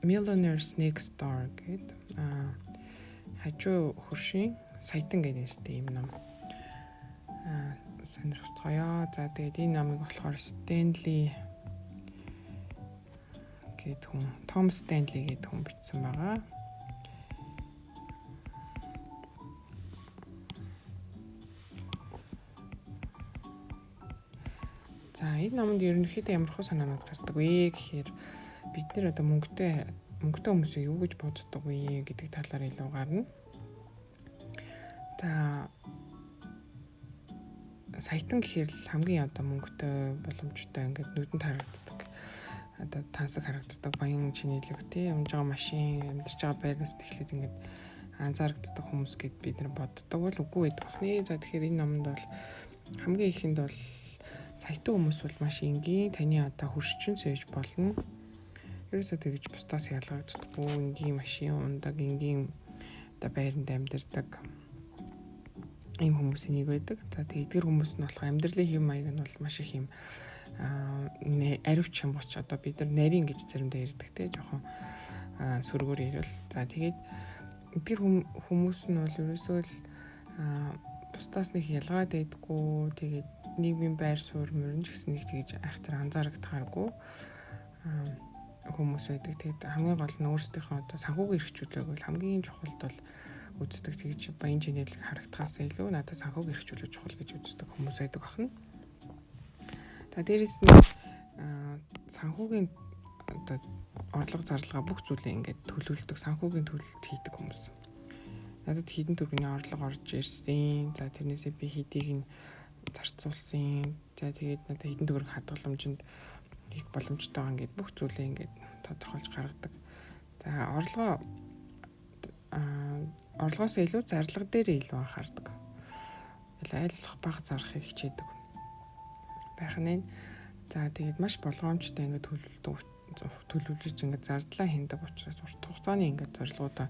Millionaires Next Door гэдэг хажуу хөршийн саятан гэдэг нэртэй ийм ном сонирхцгоё. За тэгээд энэ номыг болохоор Stanley гэдэг хүн, Том Stanley гэдэг хүн бичсэн байгаа. За энэ номонд ерөнхийдөө ямар хөө санаанууд гардаг вэ гэхээр бид нэр одоо мөнгөтэй хүмүүсийг юу гэж боддог вэ гэдэг талаар илүү гарна. За саятан гэхээр л хамгийн одоо мөнгөтэй боломжтой ингээд нүдэнд харагддаг. Одоо тансаг харагддаг, баян чинэлэг тий, өмж байгаа машин, амьдарч байгаа байрнаас эхлээд ингээд анзаарагддаг хүмүүс гэд бид нар боддог бол үгүй байдаг бахны. За тэгэхээр энэ номонд бол хамгийн ихэнд бол саятан хүмүүс бол маш энгийн, таны одоо хөршчин сэж болно. Ерөөсөө тэгж бусдаас ялгагддаггүй, энгийн машин ундаг, энгийн одоо байранд амьдардаг ийм хүмүүсийн нэг байдаг. За тэгээ эдгэр хүмүүс нь болохоор амьдралын хэв маяг нь бол маш их юм аривч юм боч одоо бид нар нарийн гэж заримдаа ярьдаг те, жоохон сөргөөр ярил. За тэгээд эдгэр хүмүүс нь бол ерөөсөө л бусдаас нэг ялгараад байдаггүй. Тэгээд нийгмийн байр суурь мөрөн ч гэсэн нэг тэгж айхтар анзаарагдахааргүй хүмүүс байдаг. Тэгээд хамгийн гол нь өөрсдийнхөө одоо санхүүгийн эрх чөлөөг бол хамгийн чухалд бол үздэг. Тэгж баян чинэлэг харагдахаас илүү надад санхүүгийн эрх чөлөө чухал гэж үздэг хүмүүс байдаг бахна. За дээрэс нь санхүүгийн одоо орлого зарлага бүх зүйлээ ингээд төлөвлөдөг, санхүүгийн төлөлт хийдэг хүмүүс. Надад хэдэн төгрөгийн орлого орж ирсэн. За тэрнээсээ би хэдийг нь зарцуулсан. За тэгээд надад хэдэн төгрөг хадгаламжинд хийх боломжтой байгаа ингээд бүх зүйлээ ингээд тодорхойлж гаргадаг. За орлогоо орлогоос илүү зарлага дээр илүү анхаардаг. Аль болох бага зарахыг хичээдэг байх нь. За тэгээд маш болгоомжтой ингээд төлөвлөж ингээд зардлаа хяндаг учраас урт хугацааны ингээд зорилгоудаа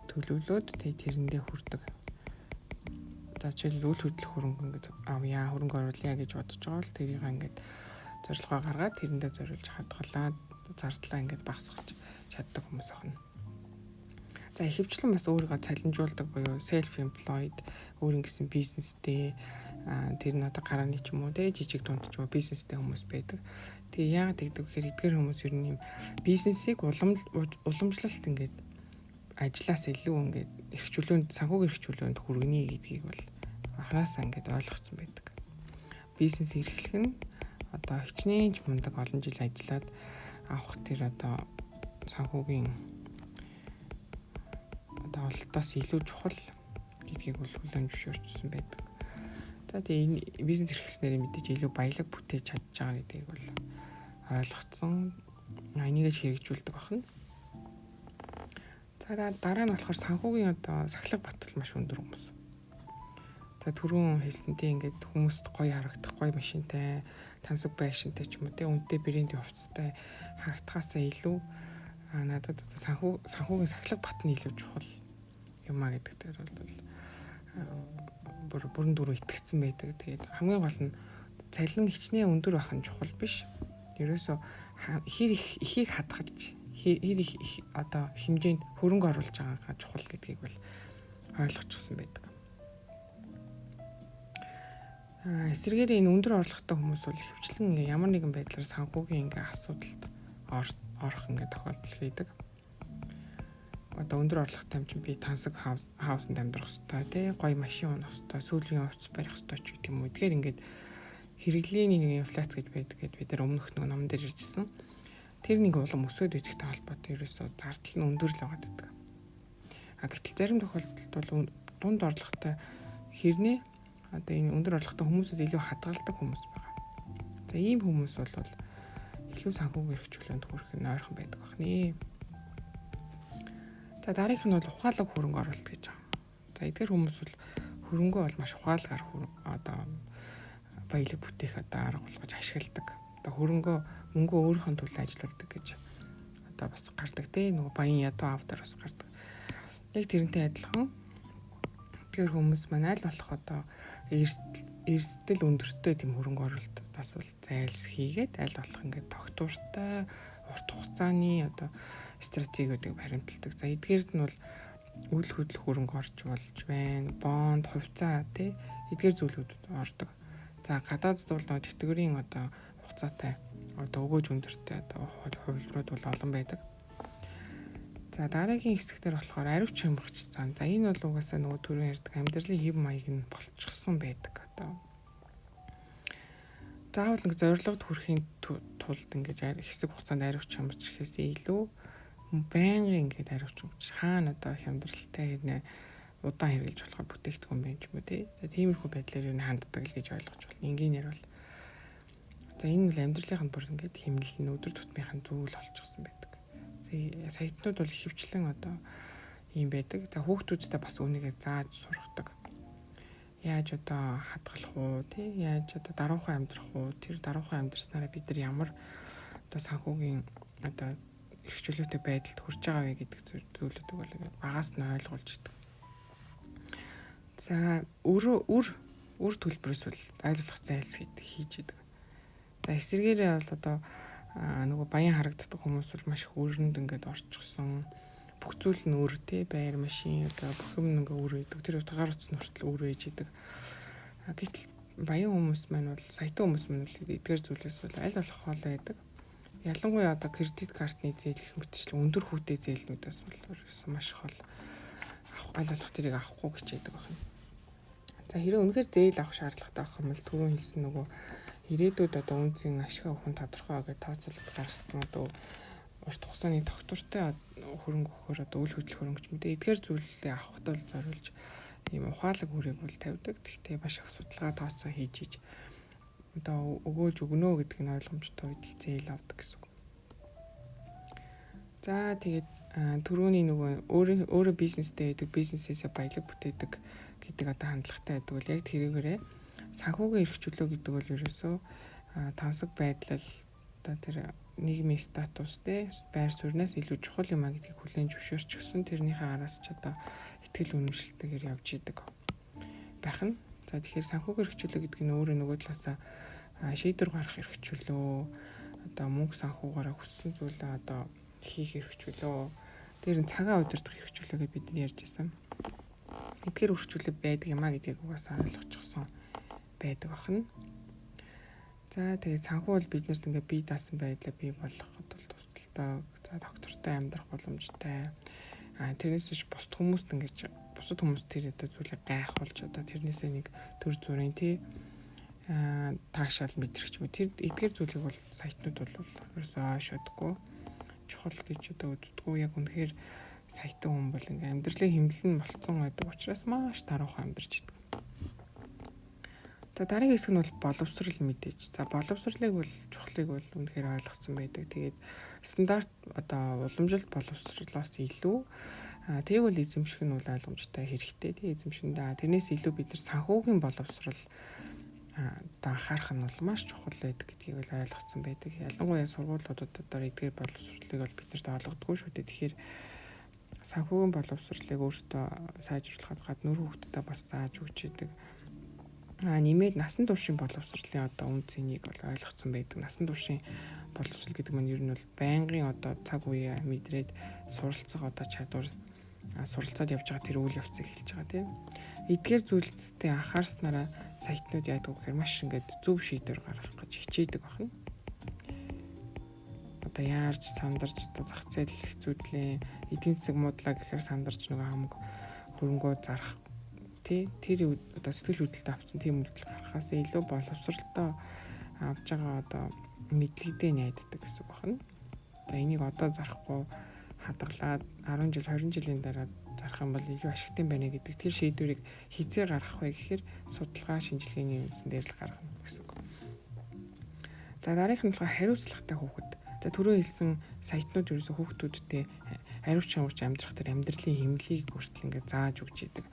төлөвлөөд тэгээд тэрэндээ хүрдэг. За жишээлбэл үл хөдлөх хөрөнгө ингээд авъя, хөрөнгө оруулъя гэж бодож байгаа бол тэрийг ингээд зорилгоо гаргаад тэрэндээ зориулж хадгалаад зардлаа ингээд багасгах чаддаг хүмүүс байна. За ихэвчлэн бас өөрийгөө цалинжуулдаг буюу self employed, өөр ингэсэн бизнестэй, тэр нь одоо гарааны ч юм уу те, жижиг дунд ч юм уу бизнестэй хүмүүс байдаг. Тэгээ яагаад тэгдэг гэхээр эдгээр хүмүүс ер нь юм бизнесийг уламжлалт ингээд ажлаас илүү ингээд эрх чөлөөнд, санхүүгийн эрх чөлөөнд хүргэнэ гэдгийг бол анхнаасаа ингээд ойлгоцсон байдаг. Бизнес эрхлэх нь одоо хичнээн ч мундаг олон жил ажиллаад авах тэр одоо санхүүгийн одоо ололтоос илүү чухал гэдгийг бол хүлээн зөвшөөрсөн байдаг. За тэгээ энэ бизнес эрхлэснээр мэдээж илүү баялаг бүтээж чадж байгаа гэдгийг бол ойлгоцсон. Энийг ч хэрэгжүүлдэг байна. За дараа нь болохоор санхүүгийн одоо сахилга батал маш өндөр хүмүүс. За түрүүн хэлсэнтэй ингээд хүмүүст гоё харагдах, гоё машинтай, тансаг байшинтай ч юм уу те, үнэтэй брендийн хувцастай харагдахаасаа илүү надад одоо санхүүгийн сахилга бат нь илүү чухал юм а гэдэг дээр бол бүрэн дүүрэн итгэцэн байдаг. Тэгээд хамгийн гол нь цалин хичнээн өндөр байх нь чухал биш. Ерөөсөө хэр их ихийг хадгалж, хэр их одоо хэмжээнд хөрөнгө оруулж байгаагаа чухал гэдгийг бол ойлгочихсон байдаг. Эсвэргээр энэ өндөр орлоготой хүмүүс бол ихэвчлэн ямар нэгэн байдлаар санхүүгийн ингээ асуудалд орох ингээ тохиолдол байдаг. Одоо өндөр орлоготой юм чинь би тансаг хаусанд амьдрах хэвээр тий, гоё машин унах хэвээр, сүүлийн хувцас барих хэвээр ч гэдэг юм уу. Тэгэхээр ингээд хэрэглээний нэг инфляц гэж байдаг гэд бид нар өмнөх нэг номон дээр ярьжсэн. Тэр нэг улам өсөөд идэгтэй холбоотой ерөөсөө зардал нь өндөр л байгаад байдаг. А гэтэл зарим тохиолдолд бол дунд орлоготой хэрнээ одоо энэ өндөр орлоготой хүмүүсээс илүү хадгалдаг хүмүүс байгаа. За ийм хүмүүс бол илүү санхүүгийн эрх чөлөөнд хүрэх нь ойрхон байдаг бахны. За дараагийнх нь бол ухаалаг хөрөнгө оруулалт гэж байгаа. За эдгээр хүмүүс бол хөрөнгөө бол маш ухаалгаар одоо баялаг бүтээх одоо арга болгож ашигладаг. Одоо хөрөнгөө мөнгөө өөрийнхөө төлөө ажилуулдаг гэж одоо бас гардаг тий. Нөгөө баян ядуу аавдар бас гардаг. Яг тэрнтэй адилхан эдгээр хүмүүс маань аль болох одоо эрсдэл өндөртэй тийм хөрөнгө оруулалт бас бол зайлс хийгээд аль болох ингээд тогтвортой урт хугацааны одоо стратегиудыг баримталдаг. За эдгээрд нь бол үйл хөдлөх хөрөнгө орж болж байна. Бонд, хувьцаа тий эдгээр зүйлүүдэд ордог. За гадаадд бол нөгөө тэтгэврийн одоо хугацаатай одоо өгөөж өндөртэй одоо хувилбарууд бол олон байдаг. За дараагийн хэсэг дээр болохоор ариуч хямрагч зан. За энэ бол угаасаа нөгөө түрүүн ярьдаг амьдралын хэв маяг нь болчихсон байдаг. Одоо заавал ингэ зорилгод хүрэхийн тулд ингэж хэсэг хугацаанд ариуч хямарч ирэхээс илүү байнгын ингээд ариуч хямарч хаана одоо хямдралтай хэрнээ удаан хэрэглэж болохоор бүтээгдэхүүн байна ч юм уу тий. За тиймэрхүү байдлаар юу ханддаг л гэж ойлгож байна. Энгийнээр бол за энэ бол амьдралынх нь бүр ингээд хэмнэл нь өдөр тутмынх нь зүйл болчихсон байдаг. За саятнууд бол ихэвчлэн одоо ийм байдаг. За хүүхдүүдтэй бас үүнийгээ зааж сургадаг. Яаж одоо хадгалах уу тий, яаж одоо даруухан амьдрах уу, тэр даруухан амьдрснараа бид нар ямар одоо санхүүгийн одоо эрх чөлөөтэй байдалд хүрч байгаа вэ гэдэг зүйлүүдийг бол ингээд багаас нь ойлгуулж идэг. За өөрөө үр төлбөрөөс бол аль болох зайлсхийд хийж идэг. За эсвэргээрээ бол одоо нөгөө баян харагддаг хүмүүс бол маш их өрөнд ингээд орчихсон. Бүх зүйл нь өр тий, байр, машин одоо бүх юм ингээ өр байдаг. Тэр утгаар утас нь хүртэл өр байж идэг. Гэтэл баян хүмүүс маань бол саятан хүмүүс маань бол эдгээр зүйлээс бол аль болох хоолой байдаг. Ялангуяа одоо кредит картны зээл гэх мэтчлэн өндөр хүүтэй зээлнүүдээс бол маш их хол аль болох тэрийг авахгүй гэж яддаг байна. За хэрэг үнэхээр зээл авах шаардлагатай байх юм бол түрүүн хэлсэн нөгөө ирээдүйд одоо үнцгийн ашиг авах нь тодорхой гэж тооцоололт гаргацсан одоо урт хугацааны тогтвортой хөрөнгө өгөхөөр одоо үйл хөдлөх хөрөнгө ч юм уу эдгээр зүйлээ авахд бол зориулж ийм ухаалаг үрийг бол тавьдаг. Гэхдээ маш их судалгаа тооцоо хийж иж одоо өгөөж өгнө гэдэг нь ойлгомжтой үед л зээл авдаг гэсэн үг. За тэгээд түрүүний нөгөө өөрөө бизнестэй байдаг, бизнесээсээ баялаг бүтээдэг гэдэг одоо хандлагатай байдаг бол яг тэрийгээрээ санхүүгийн эрх чөлөө гэдэг бол ерөөсөө тансаг байдал одоо тэр нийгмийн статус те байр сууриас илүү чухал юм а гэдгийг хүлээн зөвшөөрч өгсөн тэрнийхээ араас ч одоо итгэл үнэмшилтэйгээр явж идэг байх нь. За тэгэхээр санхүүгийн эрх чөлөө гэдэг нь өөрөө нөгөө талаасаа шийдвэр гаргах эрх чөлөө, одоо мөнгө санхүүгаараа хүссэн зүйлээ одоо хийх эрх чөлөө, тэр нь цагаа удирдах эрх чөлөө гэж бид нар ярьж байсан. Эдгээр эрх чөлөө байдаг юм а гэдгийг угаасаа ойлгочихсон байдаг бахна. За тэгээд санхүү бол биднэрт ингээ бие даасан байдлаа бий болгоход бол тусалдаг. За доктортой амьдрах боломжтой. Тэрнээс биш бусд хүмүүст ингэж бусад хүмүүс тэр одоо зүйлийг гайхуулж одоо тэрнээсээ нэг төр зүрийн тий таашаал мэдрэх юм. Тэр эдгээр зүйлийг бол сайтнууд бол ерөөсөө ойшоодгүй чухал гэж одоо үздэггүй. Яг үнэхээр саятан хүн бол ингээ амьдралын хэмнэл нь болцсон байдаг учраас маш даруухан амьдарч идэг. За дараагийн хэсэг нь бол боловсрал мэдээж. За боловсролыг бол чухлыг бол үнэхээр ойлгоцсон байдаг. Тэгээд стандарт одоо уламжлалт боловсролоос илүү тэрийг бол эзэмших нь бол ойлгомжтой хэрэгтэй. Тэг эзэмшиндээ тэрнээс илүү бид нар санхүүгийн боловсрал одоо анхаарах нь бол маш чухал байдаг гэдгийг бол ойлгоцсон байдаг. Ялангуяа сургуулиудад одоо эдгээр боловсролыг бол бид нарт олгодгүй шүү дээ. Тэгэхээр санхүүгийн боловсролыг өөртөө сайжруулахаас гадна нөр хүүхдтэд бас зааж өгч идэг. Нэмээд насан туршийн боловсролын одоо үн цэнийг бол ойлгоцсон байдаг. Насан туршийн боловсрол гэдэг нь ер нь бол байнгын одоо цаг үеэ мэдрээд суралцах одоо чадвар суралцаад явж байгаа тэр үйл явцыг хэлж байгаа тийм. Эдгээр зүйлстэй анхаарснараа сайтнууд яадаг гэхээр маш ингээд зөв шийдвэр гаргах гэж хичээдэг байна. Одоо яарч сандарч одоо зах зээл хэцүүдлээ эдийн засаг муудлаа гэхээр сандарч нөгөө хамаг хөрөнгөө зарах тий тэр одоо сэтгэл хөдлөлтөд авсан тийм үйлдэл гаргахаас илүү боловсролтой авж байгаа одоо мэдлэгдээ найддаг гэсэн үг байна. Одоо энийг одоо зарахгүй хадгалаад 10 жил 20 жилийн дараа зарах юм бол илүү ашигтай байна гэдэг тэр шийдвэрийг хизээ гаргах вэ гэхээр судалгаа шинжилгээний үндсэн дээр л гаргана гэсэн үг. За дараагийнх нь болохоор хариуцлагатай хүүхэд. За түрүү хэлсэн сайтнууд ерөөсө хүүхдүүдтэй хариуц чангууч амьдрах тэр амьдралын хэмнэлийг хүртэл ингээд зааж өгч идэг.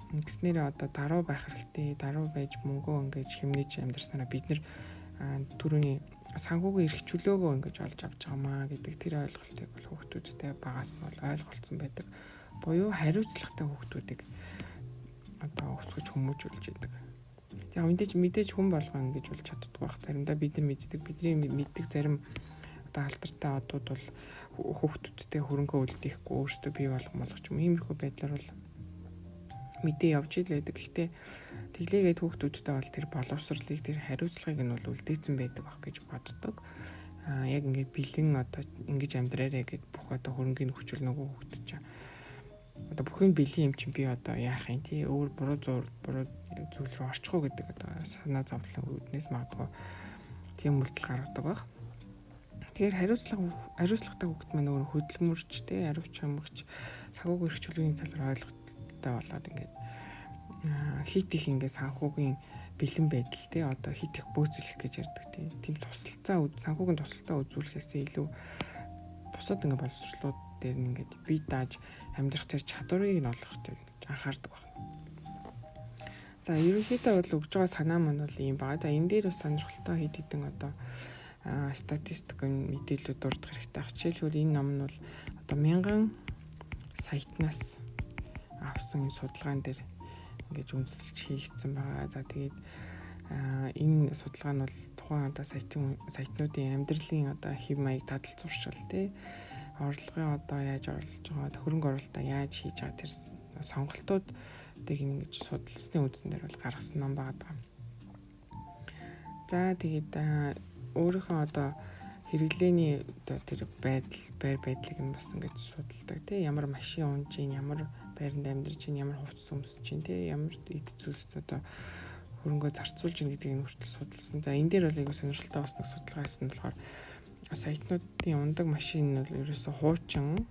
Ингэснээрээ одоо даруй байх хэрэгтэй, даруй байж мөнгөө ингэж хэмнэж амьдрснараа бид нэр түрүүний санхүүгийн эрх чөлөөгөө ингэж олж авч байгаамаа гэдэг тэр ойлголтыг бол хүүхдүүдтэй багаас нь бол ойлголцсон байдаг. Буюу хариуцлагатай хүүхдүүдийг одоо өсгөж хүмүүжүүлж идэг. Яг мэдээж хүн болгон ингэж бол чаддгүй байх. Заримдаа бид нар мэддэг, бидний мэддэг зарим Одоо алдартай одууд бол хүүхдүүдтэй хөрөнгө үлдээхгүй өөрсдөө бий болгох ч юм иймэрхүү байдлаар бол мэдээ явж ил байдаг. Гэхдээ тэглээгээд хүүхдүүдтэй бол тэр боловсролыг, тэр хариуцлагыг нь бол үлдээсэн байдаг байх гэж боддог. Яг ингээд бэлэн одоо ингэж амьдраарэ гэд бүх одоо хөрөнгөний хүчил нөгөө хүүхд чинь одоо бүхэн бэлэн юм чинь би одоо яах юм тий өөр буруу зүйл рүү орчих уу гэдэг одоо санаа зовлон үүднээс магадгүй тийм үйлдэл гаргадаг байх. Тэгэхээр хариуцлагатай хүүхэд маань өөр хөдөлмөрч тий ариуч хамгч санхүүгийн эрх чөлөөний талаар ойлголттой болоод ингээд хит их ингээд санхүүгийн бэлэн байдал тий одоо хит их бөөцөлөх гэж ярьдаг тий тийм тусалцаа санхүүгийн тусалцаа үзүүлэхээс илүү бусад ингээд боловсрлууд дээр нь ингээд бие дааж амьдрах тэр чадварыг нь олох тэр ингэж анхаардаг байна. За ерөнхийдөө бол өгж байгаа санаа маань бол ийм байгаа. За энэ дээр бас сонирхолтой хэд хэдэн одоо статистик мэдээлэлүүд дурдах хэрэгтэй. Жишээлбэл энэ ном нь бол одоо 1000 саятнаас авсан энэ судалгаан дээр ингэж үндэслэж хийгдсэн байгаа. За тэгээд энэ судалгаа нь бол тухайн одоо саятнуудын амьдралын одоо хэв маяг дадал зуршил тий орлогын одоо яаж орлож байгаа, хөрөнгө оруулалтаа яаж хийж байгаа тэр сонголтуудыг ингэж судалсны үндсэн дээр бол гаргасан ном байгаа. За тэгээд өөрийнхөө одоо хэрэглээний одоо тэр байдал, байр байдлыг нь бас ингэж судалдаг тий ямар машин унж ийн, ямар байранд амьдарч ийн, ямар хувцас өмсөж ийн тий ямар эд зүйлс одоо хөрөнгөө зарцуулж ийн гэдгийг нь хүртэл судалсан. За энэ дээр бол айгүй сонирхолтой бас нэг судалгаа хийсэн нь болохоор саятнуудын ундаг машин нь бол ерөөсө хуучин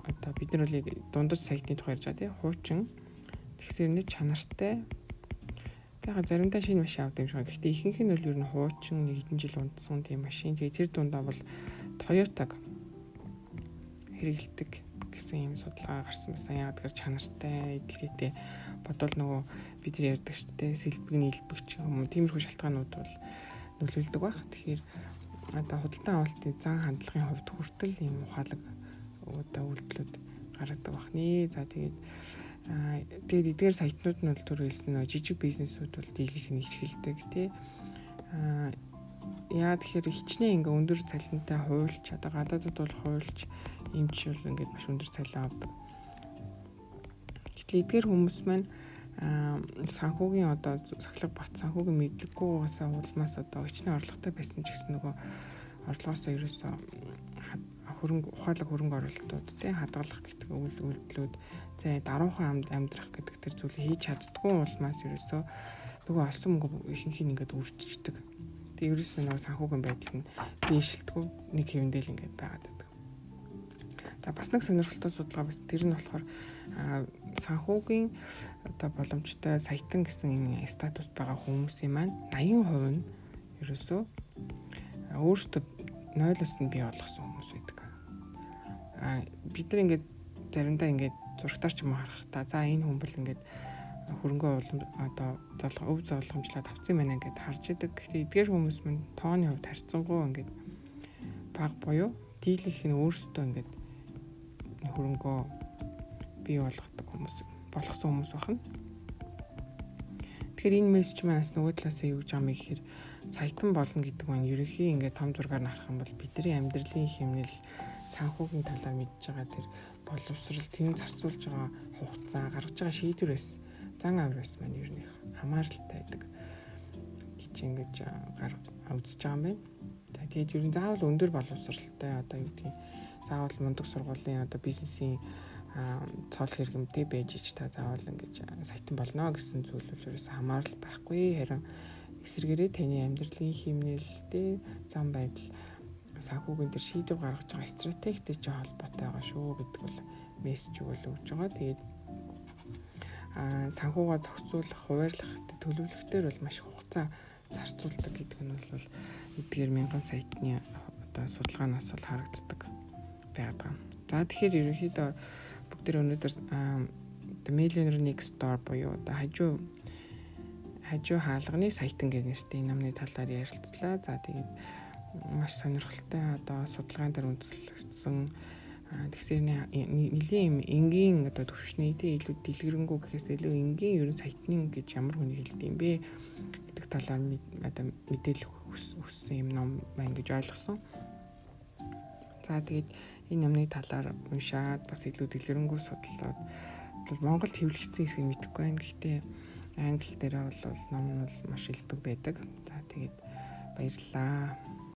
одоо бид нар бол дундаж саятны тухай ярьж байгаа тий хуучин тэгсэр нэг чанартай. Тэгэхээр заримдаа шинэ машин авдаг юм шиг. Гэхдээ ихэнх нь бол ер нь хуучин нэг хэдэн жил ундсан тийм машин. Тэгээ тэр дундаа бол Toyota-г хэрэгэлдэг гэсэн юм судалгаа гарсан байсан. Яагаад гэхээр чанартай, эдлэгээтэй бодвол нөгөө бид нар ярьдаг шүү дээ. Сэлбэг нь илбэг ч юм уу тиймэрхүү шалтгаанууд бол нөлөөлдөг байх. Тэгэхээр одоо худалдан авалтын зан хандлагын хувьд хүртэл ийм ухаалаг одоо үйлдэлүүд гаргадаг бахны. За тэгээд тэгээд эдгээр саятнууд нь бол түр хэлсэн нөө жижиг бизнесүүд бол дийлэх нь эрхэлдэг тий. Яа тэгэхээр хичнээн ингээ өндөр цалинтай хуульч одоо гадаадд бол хуульч эмч бол ингээд маш өндөр цалин авдаг. Гэтэл эдгээр хүмүүс маань санхүүгийн одоо сахилга бат санхүүгийн мэдлэггүйгээсээ улмаас одоо хичнээн орлоготой байсан ч гэсэн нөгөө орлогоосоо ерөөсөө хөрөнгө ухаалаг хөрөнгө оруулалтууд тий хадгалах гэдэг үйлдэлүүд зай даруухан амьдрах гэдэг тэр зүйлийг хийж чаддгүй улмаас ерөөсөө нөгөө олсон мөнгө ихэнх нь ингээд үржиждэг. Тэгээ ерөөсөө нөгөө санхүүгийн байдал нь дээшилтгүй нэг хэвэндэл ингээд байгаад байдаг. За бас нэг сонирхолтой судалгаа бас тэр нь болохоор санхүүгийн одоо боломжтой саятан гэсэн энэ статус байгаа хүмүүсийн маань 80% нь ерөөсөө өөрсдөө 0-оос нь бий болгосон хүмүүс байдаг. Бид нар ингээд заримдаа ингээд зурагтаар ч юм уу харах та за энэ хүн бол ингээд хөрөнгө одоо өв зовлгомжлоод авсан юм байна ингээд харж идэг. Гэхдээ эдгээр хүмүүс мань тооны хувьд харьцангуй ингээд баг буюу дийлэнх нь өөрсдөө ингээд хөрөнгөө бий болгодог хүмүүс болгосон хүмүүс байна. Тэгэхээр энэ мессеж маань нөгөө талаас нь юу гэж байгаа юм гэхээр саятан болно гэдэг нь ерөнхий ингээд том зургаар нь харах юм бол бидний амьдралын хэмнэл санхүүгийн талаар мэдж байгаа тэр боловсрал, тэнд зарцуулж байгаа хугацаа, гаргаж байгаа шийдвэрээс зан авираас маань ер нь их хамааралтай байдаг гэж ингэж үзэж байгаа юм байна. За тэгээд ер нь заавал өндөр боловсралтай одоо юу гэдгийг заавал мундаг сургуулийн одоо бизнесийн цол хэрэгэмтэй байж ич та заавал ингэж саятан болно гэсэн зүйл бол ерөөсөө хамаарал байхгүй. Харин эсрэгээрээ таны амьдралын хэмнэлтэй зам байдал санхүүгийн тэр шийдвэр гаргаж байгаа стратегтэй ч холбоотой байгаа шүү гэдэг бол мессеж бол өгж байгаа. Тэгээд санхүүгаа зохицуулах, хуваарлах, төлөвлөх дээр бол маш их хугацаа зарцуулдаг гэдэг нь бол эдгээр мянган саятны одоо судалгаанаас бол харагддаг байдаг. За тэгэхээр ерөнхийдөө бүгд тэр өнөөдөр The Millionaire Next Door буюу одоо хажуу хаалганы саятан гэх нэртэй номны талаар ярилцлаа. За тэгээд маш сонирхолтой одоо судалгаан дээр үндэслэгдсэн тэгсэрний нэлийн юм энгийн одоо төвшний тий илүү дэлгэрэнгүй гэхээс илүү энгийн ерөн саятны гэж ямар хүний хэлдэг юм бэ гэдэг талаар одоо мэдээлэл хүссэн юм ном байна гэж ойлгосон. За, тэгээд энэ номны талаар уншаад бас илүү дэлгэрэнгүй судлаад бол Монголд хэвлэгдсэн хэсгийг мэдэхгүй байна. Гэхдээ англи дээр бол ном нь бол маш элбэг байдаг. За, тэгээд баярлалаа.